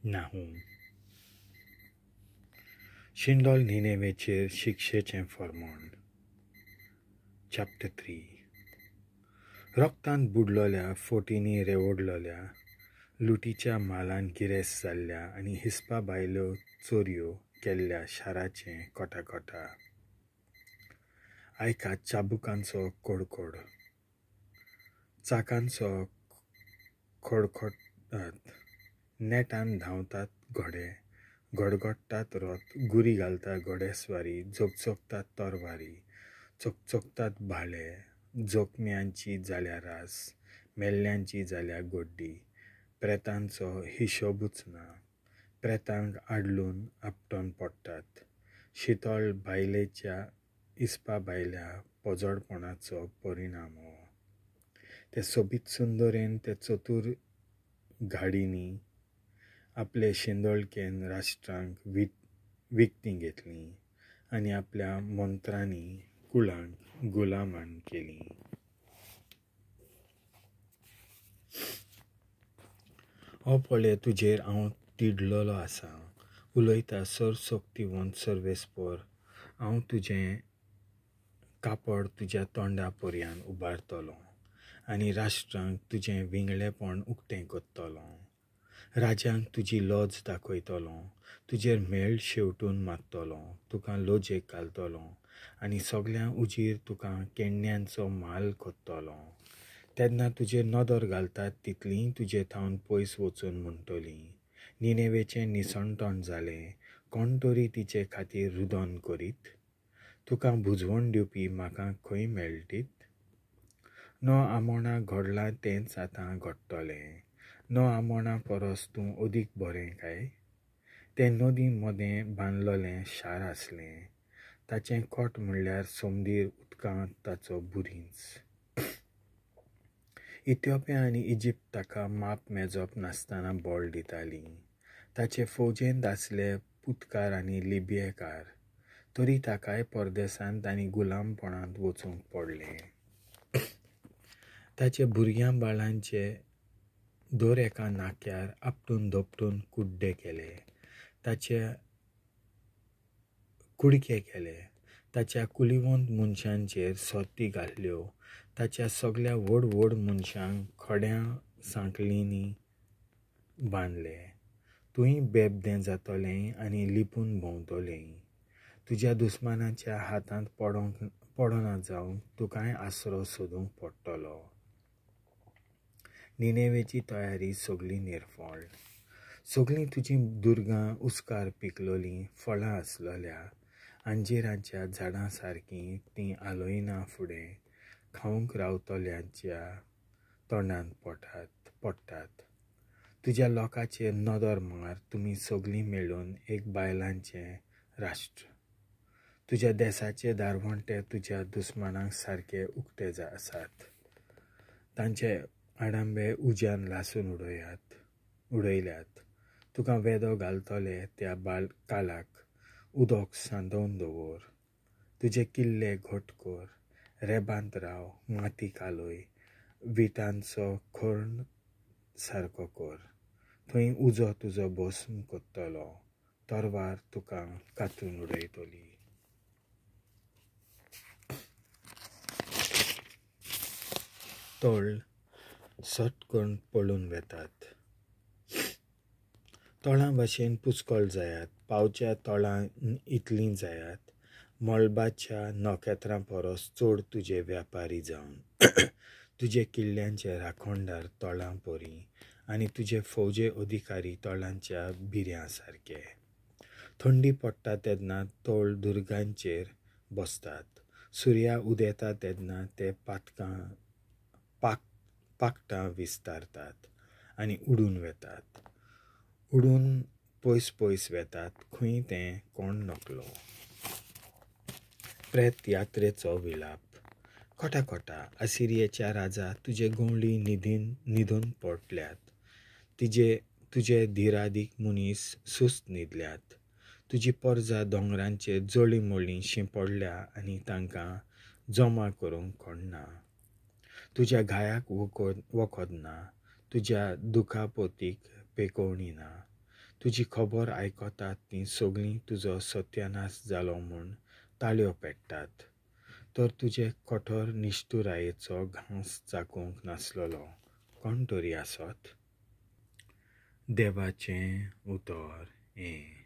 नाहूम. शिंदोल निनेवेचेर शिक्षेचें फर्मोण. Chapter 3. रोगतान बुडलोल्या, फोटींनी रेवडलोल्या, लुटीच्या Malan गिरेस्त जाल्ल्या आनी हिस्पा बायल्यो चोरयो केल्ल्या शाराचें कोटाकोटा. आयकात चाबुकांचो कोडकोड, चाकांचो खडखडाट, नेटान धांवतात घोडे, गडगडटात रोथ, गुरी घालता घोडेस्वारी, झोकझोकतात तरवारी, चकचकतात भाले, जोखम्यांची जाल्या रास, मेल्ल्यांची जाल्या गोड्डी, प्रेतांचो हिशोबूच ना, प्रेतांक आडलून आपटोन पडटात. शितळ बायलेच्या इस्पा बायल्या पोजडपणाचो परिणाम हो. ते सोबीत सुंदरेन ते चतूर घाडींनी आपले शिंदळकेन राष्ट्रांक विकतीं घेतलीं आनी आपल्या मंत्रांनी कुळांक गुलामान केलीं. हो पळय, तुजेर हांव तिडलोलो आसा, उलयता सर्वशक्तिवंत सर्वेस्पर. हांव तुजें कापड तुज्या तोंडा पर्यान उबारतलो आनी राष्ट्रांक तुजें विंगळेपण उक्तें करतलो. राजांक तुजी लज दाखयतलो, तुजेर मेळ शेवटून मारतलो, तुका लजेक घालतलो आनी सगळ्यां उजीर तुका केण्यांचो माल करतलो. तेन्ना तुजेर नदर घालतात तितलीं तुजे थावन पयस वचून म्हणटलीं, निनेवेचें निसणटण जालें, कोण तरी तिचे खातीर रुदन करीत? तुका भुजवण दिवपी म्हाका खंय मेळटीत? नो आमोणा घडलां तेंच आतां घडटलें, नो आमोणा परस तूं अदीक बरें काय? तें नदी मदें बांदलोलें शार आसलें, ताचें कोट म्हणल्यार सोमदीर उदकांत ताचो बुरींच. इथिओपिया आनी इजिप्त ताका माप मेजप नासतना बळ दितालीं. ताचे फौजेंत आसले पुतकार आनी लिबियेकार, तरी ताकाय परदेसांत आनी गुलामपणांत वचूंक पडलें. ताचे भुरग्यां बाळांचे दर एका नाक्यार आपटून धोपटून कुड्डे केले, ताचे कुडके केले, ताच्या कुलिवंत मनशांचेर सोती घातल्यो, ताच्या सगळ्या व्हड व्हड मनशांक खड्या सांकळींनी बांदले. तूंय बेबदें जातलें आनी लिपून भोंवतलें. तुज्या दुस्मानाच्या हातांत पडना जावंक तुकाय आसरो सोदूंक पडटलो. निनेवेची तयारी सगळी निर्फळ. सगळीं तुजीं दुर्गां उस्कार पिकलोलीं फळां आसलोल्या अंजिराच्या झाडां सारकीं तीं आलोयना फुडें खावंक रावतल्यांच्या तोंडांत पडटात. तुज्या लोकांचेर नदर मार, तुमी सगळीं मेळून एक बायलांचें राष्ट्र. तुज्या देसाचे दारवंटे तुज्या दुस्मानांक सारके उक्ते आसात, तांचे आडांबे उज्यान लासून उडयल्यात. तुका वेदो घालतले त्या कालाक उदक सांदोवन दवर. तुजे किल्ले घट कर, रेबांत राव, माती कालय, विटांचो खोर्ण सारको कर. थंय उजो तुजो भस्म करतलो, तरवार तुका कातरून उडयतली. तळ सट करून पळून वेतात. तोळां भाशेन पुस्कळ जायात, पावच्या तोळां इतलीं जायात, मळबाच्या नखेत्रां परस चड तुजे व्यापारी जावन. तुजे किल्ल्यांचे राखणदार तोळां परी आनी तुजे फौजे अधिकारी तोळांच्या बिऱ्यां सारके. थंडी पडटा तेन्ना तोळ दुर्गांचेर बसतात, सुर्या उदेता तेन्ना ते पाकटां विस्तारतात आनी उडून वेतात, उडून पयस पयस वेतात, खंय तें कोण नकलो. प्रेत यात्रेचो विलाप. कोटाकोटा असिरियेच्या राजा, तुजे गोंवळी न्हिदून पडल्यात, तुजे धिरादीक मनीस सुस्त न्हिदल्यात. तुजी परजा दोंगरांचेर जळींमळीं शिंपडल्या आनी तांकां जमा करूंक कोण ना. तुज्या घायाक वखद ना, तुज्या दुखापोतीक पेकोवणी ना. तुजी खबर आयकतात तीं सगळीं तुजो सत्यानाश जालो म्हूण ताळयो पेट्टात. तर तुजे कठोर निश्ठुरायेचो घांस चाकूंक नासलेलो कोण तरी आसत? देवाचें उतर हें.